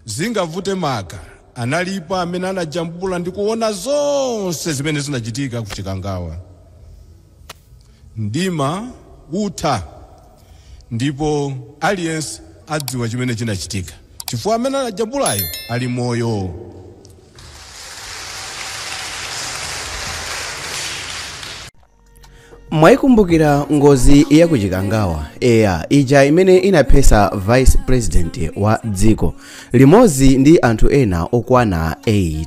Zingavute maka analipo amene anajambula ndi kuona zonse zimene zinachitika ku Chikangawa. Mdima utha ndipo aliyense adziwa chimene chinachitika, chifukwa amene anajambulayo ali moyo. Mwaikumbukira ngozi ya ku Chikangawa, eya, ija imene inaphesa vice president wa dziko limodzi ndi anthu ena okwana 80.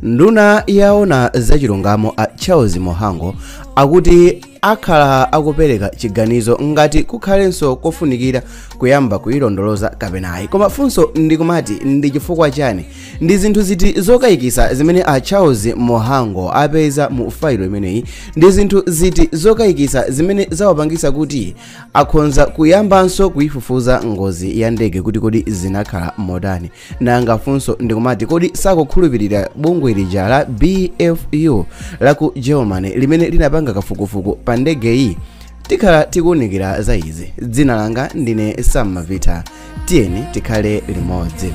Nduna yaona zachilungamo a Charles Mhango akuti akhala akupereka chiganizo ngati kukhalenso kofunikira kuyamba kuyilondoloza kapena ayi. Koma funso ndikumati, ndi chifukwa chani, ndi zinthu ziti zokayikisa zimene a Charles Mhango apeza mu failo imeneyi? Ndi zinthu ziti zokayikisa zimene zawapangisa kuti akhonza kuyambanso kuyifufuza ngozi ya ndege kuti kodi zinakhala motani? Nanga funso ndikumati, kodi sakukhulupirira bungwe lija la BFU la ku Germany limene linapanga kafukufuku pa ndegeyi? Tikhala tikuwunikira za izi. Dzina langa ndine Sam Mavita, tiyeni tikhale limodzi.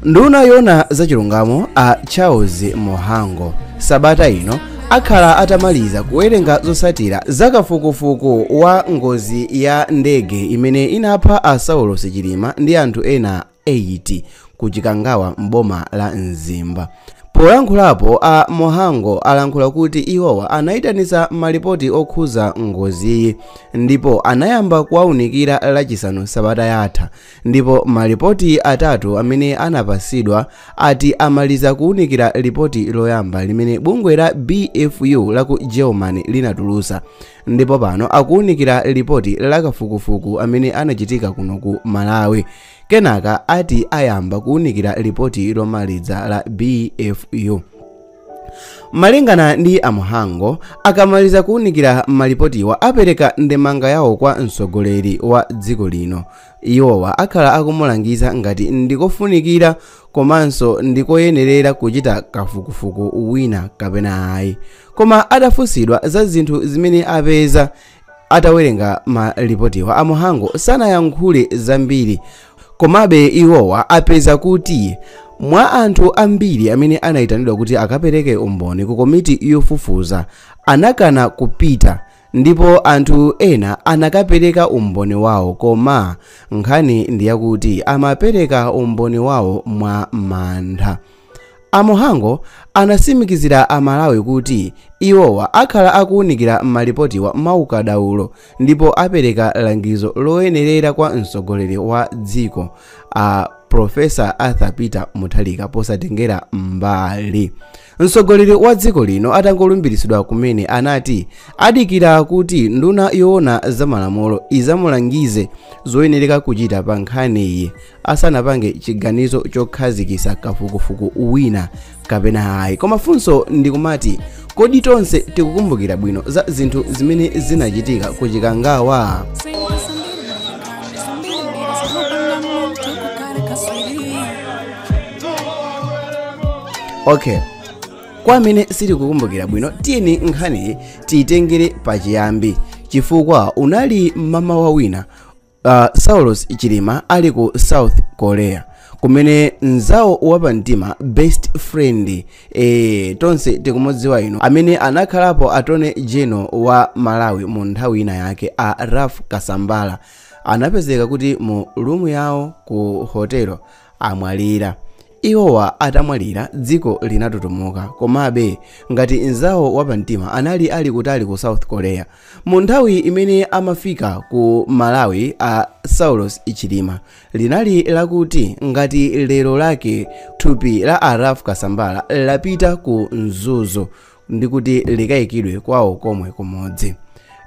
Nduna yona zachilungamo a Charles Mhango sabata ino akhala atamaliza kuwerenga zotsatira zakafukufuku wa ngozi ya ndege imene inapha a Saulos Chilima ndi anthu ena 80 ku Chikangawa m'boma la Mzimba. Polankhulapo a Mhango alankhula kuti iwowa anayitanitsa malipoti okhuza ngoziyi ndipo anayamba kuwaunikira lachisanu sabata yatha, ndipo malipoti atatu amene anapasidwa ati amaliza kuwunikira lipoti loyamba limene bungwe la BFU la ku Germany linatulusa, ndipo pano akuwunikira lipoti lakafukufuku amene anachitika kuno ku Malawi. Kenaka ati ayamba kuwunikira lipoti lomaliza la BFU. Malingana ndi a Mhango, akamaliza kuwunikira malipotiwa apereka ndemanga yawo kwa mtsogoleri wa dziko lino. Iwowa akhala akumulangiza ngati ndikofunikira komanso ndikoyenerera kuchita kafukufuku wina kapena ayi. Koma adafunsidwa za zinthu zimene apeza atawerenga malipotiwa, a Mhango sanayankhule zambiri. Komabe iwowa apeza kuti mwa anthu ambiri amene anayitanidwa kuti akapereke umboni ku komiti yofufuza anakana kupita, ndipo anthu ena anakapereka umboni wawo, koma nkhani ndiyakuti amapereka umboni wawo mwa mantha. A Mhango anasimikizira Amalawi kuti iwowa akhala akuwunikira malipotiwa maukadaulo ndipo apereka langizo loyenerera kwa mtsogoleri wa dziko a Professor Arthur Peter Mutharika posatengera mbali. Mtsogoleri wa dziko lino atangolumbiritsidwa kumene anati adikira kuti nduna yoona zamalamulo izamulangize zoyenereka kuchita pa nkhaniyi asanapange chiganizo chokhazikitsa kafukufuku wina kapena ayi. Koma funso ndikumati, kodi tonse tikukumbukira bwino za zinthu zimene zinachitika ku Chikangawa? Okay, kwa amene sitikukumbukira bwino, tiyeni nkhaniyi tiyitengere pachiyambi, chifukwa unali mmamawa wina Saulos Chilima ali ku South Korea kumene mzawo wapamtima, best friend, tonse tikumudziwa ino, amene anakhalapo attorney general wa Malawi mu nthawi ina yake, a Ralph Kasambara, anapezeka kuti mu rumu yawo ku hotelo amwalira. Iwowa atamwalira dziko linatutumuka. Komabe ngati mzawo wapamtima anali ali kutali ku South Korea, mu nthawi imene amafika ku Malawi a Saulos Chilima linali lakuti ngati lero lake thupi la a Ralph Kasambara lapita ku Mzuzu ndikuti likayikidwe kwawo komwe kumodzi.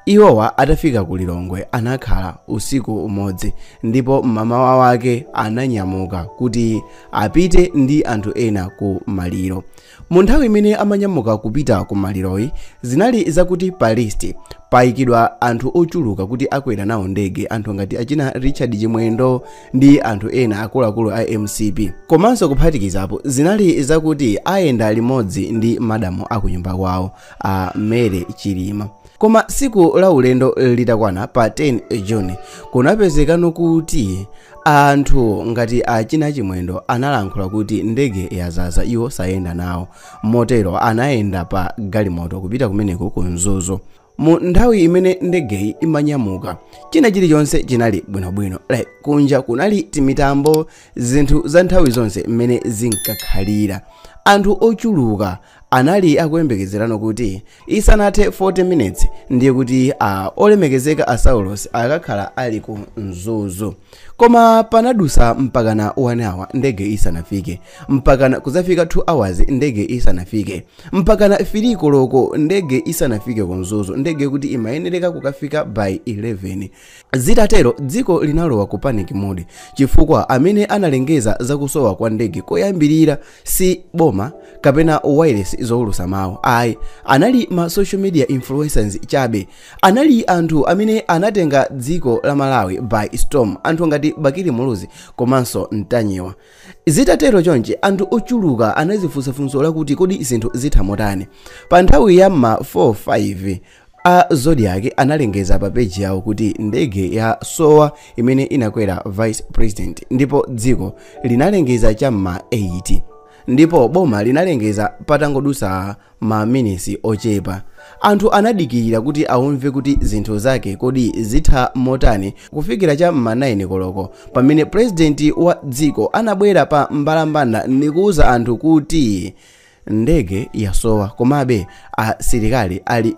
Iwowa atafika ku Lilongwe anakhala usiku umodzi ndipo mmamawa wake ananyamuka kuti apite ndi anthu ena ku maliro. Mu nthawi imene amanyamuka kupita ku maliroyi, zinali zakuti pa list payikidwa anthu ochuluka kuti akwera nawo ndege, anthu ngati achina Richard Chimwendo ndi anthu ena akuluakulu a MCP. Komanso kuphatikizapo zinali zakuti ayenda limodzi ndi madamu akunyumba kwawo a Mary Chilima. Koma siku la ulendo litakwana pa 10 June, kunapezekano kuti anthu ngati achina Chimwendo analankhula kuti ndege yazaza, iwo sayenda nawo. Motero anayenda pa galimoto kupita kumeneko ku Mzuzu. Mu nthawi imene ndegeyi imanyamuka, china chilichonse chinali bwinobwino, like kunja kunali timitambo, zinthu za nthawi zonse mmene zinkakhalira. Anthu ochuluka anali akuyembekezerano kuti isanathe 40 minutes ndiye kuti olemekezeka a Saulos akakhala ali ku Mzuzu. Koma panadusa mpakana 1 hour ndege isanafike, mpakana kuzafika 2 hours ndege isanafike, mpakana 3 koloko ndege isanafike ku Mzuzu, ndege kuti imayenereka kukafika by 11. Zitatero dziko linalowa ku panic mode, chifukwa amene analengeza zakusowa kwa ndege koyambirira si boma kapena wireless zowulusa mawu, ayi, anali ma social media influencers chabe. Anali anthu amene anatenga dziko la Malawi by storm, anthu ngati Bakili Muluzi komanso Mtanyiwa. Zitatero chonchi, anthu ochuluka anazifunsa funso lakuti kodi zinthu zitha motani? Pa nthawi ya ma 4-5, a Zodiak analengeza pa peji yawo kuti ndege ya sowa imene inakwera vice president, ndipo dziko linalengeza cham'ma 8, ndipo boma linalengeza patangodusa ma minutes ochepa. Anthu anadikirira kuti aumve kuti zinthu zake kodi zitha motani kufikira cha ma 9 koloko, pamene president wa dziko anabwera pa mbalambanda ndikuwuza anthu kuti ndege yasowa, komabe asilikali ali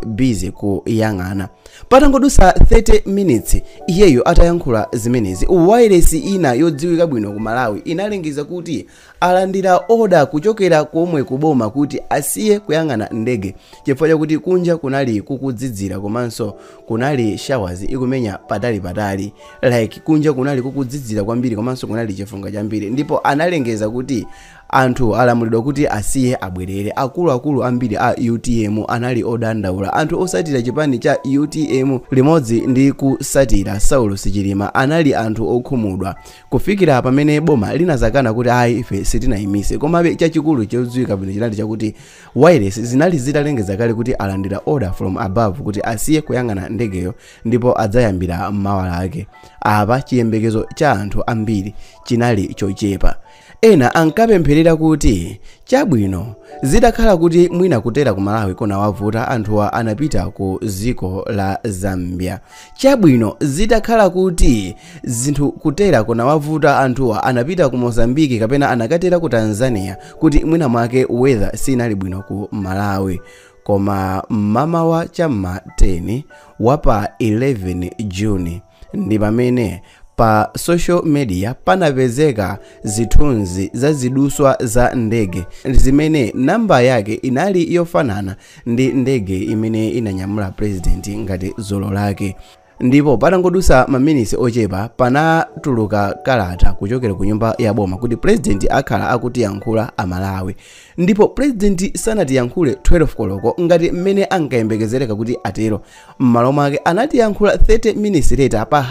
busy kuyang'ana. Patangodusa 30 minutes iyeyo atayankhula zimenezi, wireless ina yodziwika bwino ku Malawi inalengeza kuti alandira order kuchokera komwe kuboma kuti asiye kuyang'ana ndege chifukwa chakuti kunja kunali kukudzidzira komanso kunali showers ikumenya patali, like kunja kunali kukudzidzira kwambiri komanso kunali chifunga chambiri. Ndipo analengeza kuti anthu alamulidwa kuti asiye abwerere. Akuluakulu ambiri a UTM anali odandaula. Anthu osatira chipani cha UTM limodzi ndi kusatira Saulos Chilima anali anthu okhumudwa, kufikira pamene boma linazakana kuti ayi, ife sitinayimise. Komabe chachikulu chodziwika bwino chinali chakuti wireless zinali zitalengeza kale kuti alandira order from above kuti asiye kuyang'ana ndegeyo ndipo adzayambira mawa lake. Apa chiyembekezo cha anthu ambiri chinali chochepa. Ena ankapempherera kuti chabwino zitakhala kuti mwina kutera ku Malawi kunawavuta, anthuwa anapita ku dziko la Zambia. Chabwino zitakhala kuti zinthu kutera kunawavuta, anthuwa anapita ku Mozambiki kapena anakatera ku Tanzania, kuti mwina mwake weather sinali bwino ku Malawi. Koma mmamawa cham'ma 10 wapa 11 June ndi pamene pa social media panapezeka zithunzi za ziduswa za ndege zimene namba yake inali yofanana ndi ndege imene inanyamula president ngati dzulo lake. Ndipo patangodusa maminitsi ochepa panatuluka kalata kuchokera ku nyumba ya boma kuti president akhala akutiyankhula amalawi. Ndipo president sanatiyankhule 12 koloko ngati mmene ankayembekezereka kuti atero. M'malo mwake anatiyankhula 30 minutes later pa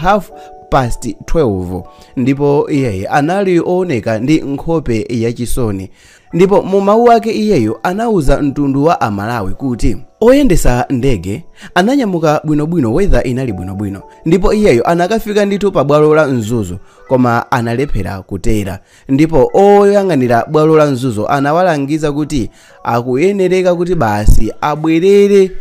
12:30, ndipo iyeyo anali ooneka ndi nkhope yachisoni. Ndipo mu mawu ake iyeyo anawuza mtundu wa amalawi kuti oyendesa ndege ananyamuka bwinobwino, weather inali bwinobwino, ndipo iyeyo anakafika ndithu pa bwalo la Mzuzu, koma analephera kutera. Ndipo oyang'anira bwalo la Mzuzu anawalangiza kuti akuyenereka kuti basi abwerere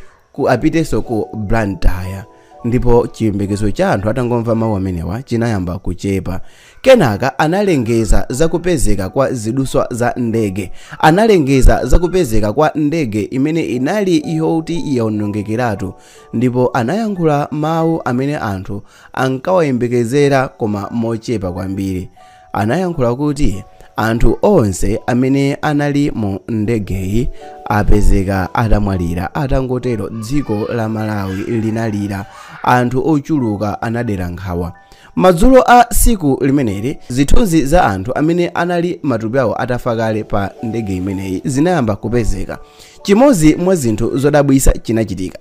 apitenso ku Blantyre. Ndipo chiyembekezo cha anthu atangomva mawu amenewa chinayamba kuchepa. Kenaka analengeza zakupezeka kwa ziduswa za ndege, analengeza zakupezeka kwa ndege imene inali yoti yaonongekeratu, ndipo anayankhula mawu amene anthu ankawayembekezera koma mochepa kwambiri. Anayankhula kuti Anthu onse amene anali mu ndegeyi apezeka atamwalira. Atangotero dziko la Malawi linalira, anthu ochuluka anadera nkhawa. Madzulo a siku limeneli, zithunzi za anthu amene anali matupi awo atafa kale pa ndege imeneyi zinayamba kupezeka. Chimodzi mwa zinthu zodabwitsa chinachitika.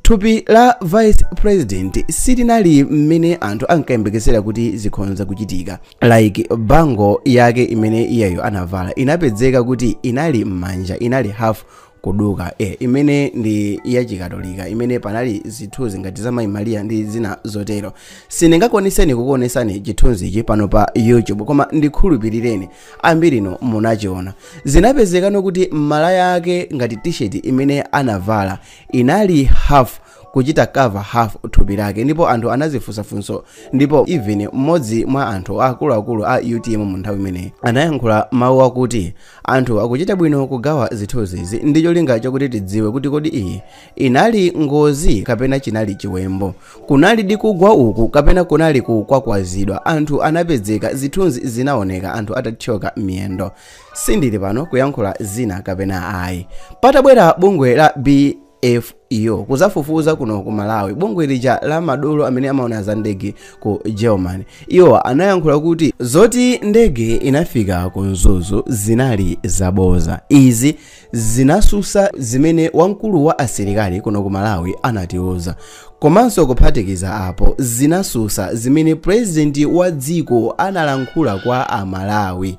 Thupi la vice president silinali mmene anthu ankayembekezera kuti zikhonza kuchitika. Like bango yake imene iyeyo anavala inapezeka kuti inali m'manja, inali half kuduka, imene ndi yachikatolika, imene panali zithunzi ngati za Mayi Maria ndi zina zotero. Sindingakwaniseni kukuonesani chithunzichi pano pa YouTube, koma ndikhulupirireni ambirino munachiona. Zinapezekano kuti malaya ake ngati t-shirt imene anavala inali half kuchita cover half thupi lake, ndipo anthu anazifunsafunso. Ndipo even mmodzi mwa anthu akuluakulu a UTM mu nthawi imeneyi anayankhula mawu akuti anthu akuchita bwino kugawa zithunzizi ndi cholinga chakuti tidziwe kuti kodi iyi inali ngozi kapena chinali chiwembo, kunali di kugwa uku kapena kunali kukwakwazidwa. Anthu anapezeka, zithunzi zinaoneka anthu atathyoka miyendo. Sindili pano kuyankhula zina kapena ayi. Patabwera bungwe la BFU kuzafufuza kuno ku Malawi, bungwe lija la madolo amene amaona za ndege ku Germany, iwo anayankhula kuti zoti ndege inafika ku Mzuzu zinali zaboza. Izi zinasusa zimene wamkulu wa asilikali kuno ku Malawi anatiuza, komanso kuphatikiza apo zinasusa zimene president wa dziko analankhula kwa Amalawi.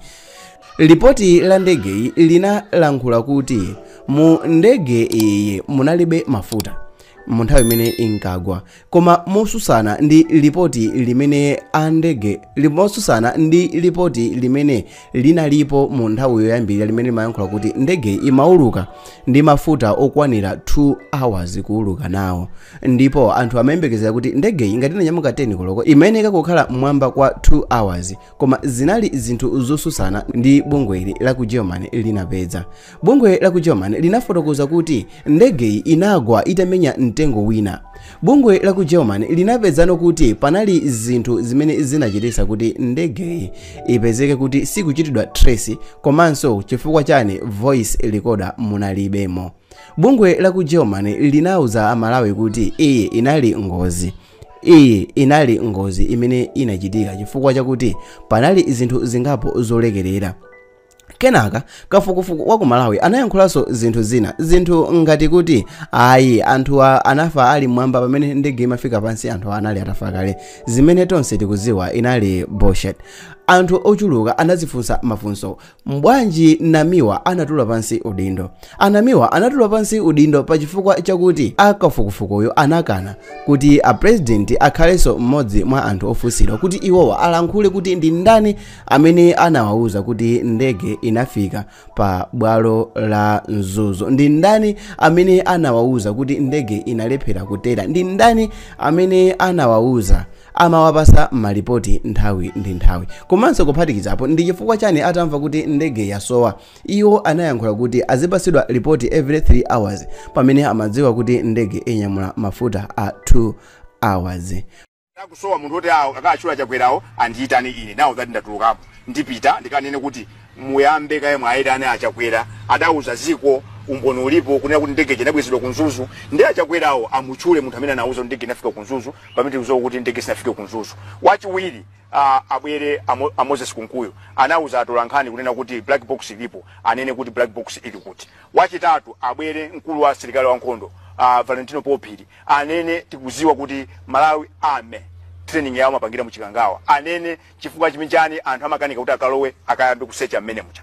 Lipoti la ndegeyi linalankhula kuti mu ndege iyi munalibe mafuta mu nthawi imene inkagwa, koma mosusana ndi lipoti limene a ndege, mosusana ndi lipoti limene linalipo mu nthawi yoyambirira limene limayankhula kuti ndege imauluka ndi mafuta okwanira 2 hours kuuluka nawo, ndipo anthu amayembekezera kuti ndege ngati inanyamuka 10 koloko imayeneka kukhala mmwamba kwa 2 hours, koma zinali zinthu zosusana ndi bungweli la ku Germany linapeza. Bungwe la ku Germany linafotokoza kuti ndegeyi inagwa itamenya mtengo wina. Bungwe la ku Germany linapezano kuti panali zinthu zimene zinachititsa kuti ndegeyi ipezeke kuti sikuchitidwa trace, komanso chifukwa chani voice recorder munalibemo. Bungwe la ku Germany linauza Amalawi kuti iyi inali ngozi. Iyi inali ngozi imene inachitika chifukwa chakuti panali zinthu zingapo zolekerera. Kenaka kafukufuku wa ku Malawi anayankhulanso zinthu zina, zinthu ngati kuti ayi anthu anafa ali mwamba pamene ndege imafika pansi anthu anali atafa kale, zimene tonse tikuziwa inali bullshit. Anthu ochuluka anazifunsa mafunso, mbwanji Namiwa anatula pansi udindo? Anamiwa anatula pansi udindo pachifukwa chakuti akafukufukuyo anakana kuti a president akhalenso mmodzi mwa anthu ofunsidwa kuti iwowa alankhule kuti ndi ndani amene anawauza kuti ndege inafika pa bwalo la Mzuzu, ndi ndani amene anawauza kuti ndege inalephera kutera, ndi ndani amene anawauza amawapasa malipoti nthawi ndi nthawi. Komanso kuphatikizapo ndi chifukwa chani atamva kuti ndege yasowa iwo anayankhula kuti azipasidwa ripoti every 3 hours pamene amadziwa kuti ndege inyamula mafuta a 2 hours. Akusowa munthu woti akachula Chakwerawo andiyitane ine. Now that ndatulukapo, ndipita ndikanene kuti muyambe kaye mwayitane aChakwera, adauza ziko umboni ulipo kunena kuti ndege inabwezedwa ku Mzuzu, ndi aChakwerawo amutchule munthu amene anauza kuti ndege inafika ku Mzuzu pamene tikudziwa kuti ndege sinafike ku Mzuzu. Wachiwiri, abwere a Moses Kunkuyu, anauza atolankhani kunena kuti black box ilipo, anene kuti black box ili kuti. Wachitatu, abwere mkulu wa asilikali wankhondo, Valentino Phiri, anene tikuziwa kuti Malawi Army training yawo amapangira muchikangawa, anene chifukwa chimichani anthu amakanika kuti akalowe akayambe kusecha mmene mucha.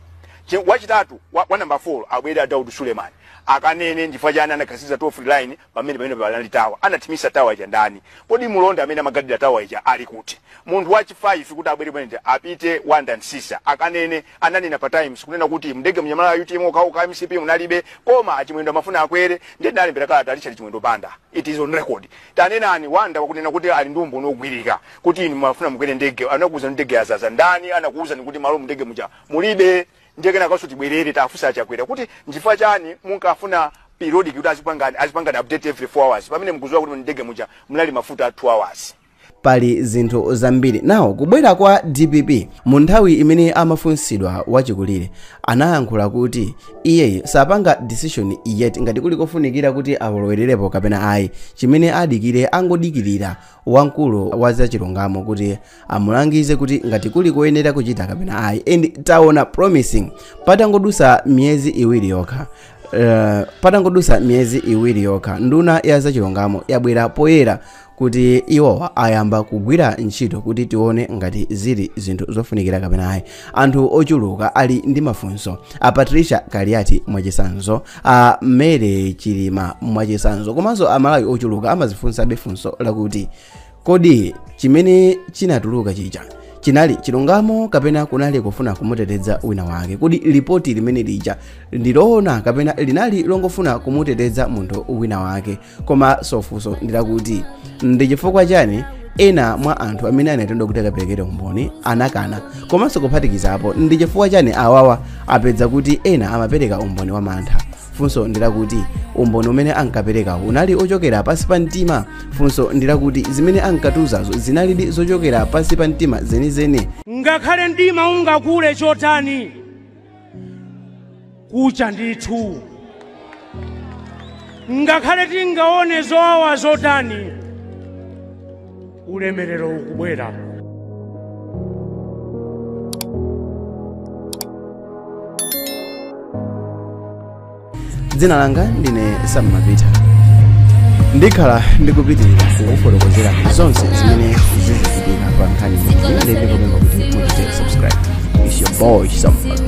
Wachitatu, wa number 4, abwere a Daud Suleiman, akanene ndifukwa chani anakhazikitsa toll free line pamene panali tower, anathimisa tower ija ndani? Kodi mulonda amene amagadira tower ija ali kuti? Munthu wachi 5 kuti abwere pamene apite Wanda Msisa, akanene ananena pa Times kunena kuti mndege mnyamala UTM okhaokha, MCP munalibe, koma aChimwendo amafuna akwere, ndiye ndalembera kalata Richard Chimwendo Banda, it is on record. Tanenani Wanda wakunena kuti ali ndi umboni ogwirika kuti inu mumafuna mukwere ndege, anakuuza ndege yazaza ndani? Anakuuza kuti malo mndege muja mulibe? Ndiye kenaka tibwerere tafusa aChakwera kuti nchifukwa chani munkafuna periodic kuti azipangani update every 4 hours pamene mukuziwa kuti ndege muja munali mafuta 2 hours. Pali zinthu zambiri. Nawo kubwera kwa DPP, mu nthawi imene amafunsidwa wachikulire, anayankhula kuti iye sapanga decision yet ngati kuli kofunikira kuti alowererepo kapena ayi. Chimene adikire, angodikirira wamkulu wa zachilungamo kuti amulangize kuti ngati kuli koyenera kuchita kapena ayi. And taona promising, patangodusa miyezi 2 yokha, patangodusa miyezi 2 yokha, nduna ya zachilungamo yabwera poyera kuti iwowa ayamba kugwira ntchito kuti tione ngati zili zinthu zofunikira kapena ayi. Anthu ochuluka ali ndi mafunso, a Patricia Kaliati mwachisanzo, a Mary Chilima mwachisanzo, komanso Amalawi ochuluka amazifunsabe funso lakuti kodi chimene chinatuluka chija chinali chilungamo kapena kunali kufuna kumuteteza wina wake? Kodi ripoti limene lija ndiloona kapena linali longofuna kumuteteza munthu wina wake? Koma sofunso ndilakuti ndi chifukwa chani ena mwa anthu amene anatendwa kuti akaperekere umboni anakana? Komanso kuphatikizapo, ndi chifukwa chani awawa apedza kuti ena amapereka umboni wa mantha? Funso ndilakuti umboni umene ankapereka unali ochokera pansi pa mtima? Funso ndilakuti zimene ankatuzazo zinalidi zochokera pansi pa mtima zenizeni? Ngakhale mdima ungakule chotani, kucha ndithu. Ngakhale tingaone zowawa zotani, ulemerero ukubwera. Dzina langa ndine Sam Mavita. Ndikhala ndikupitirira kukufotokozera zonse zimene zizichitika pa nkhani imeneyi. Ndikupempha kuti muchite subscribe. It's your boy Sam Mavita.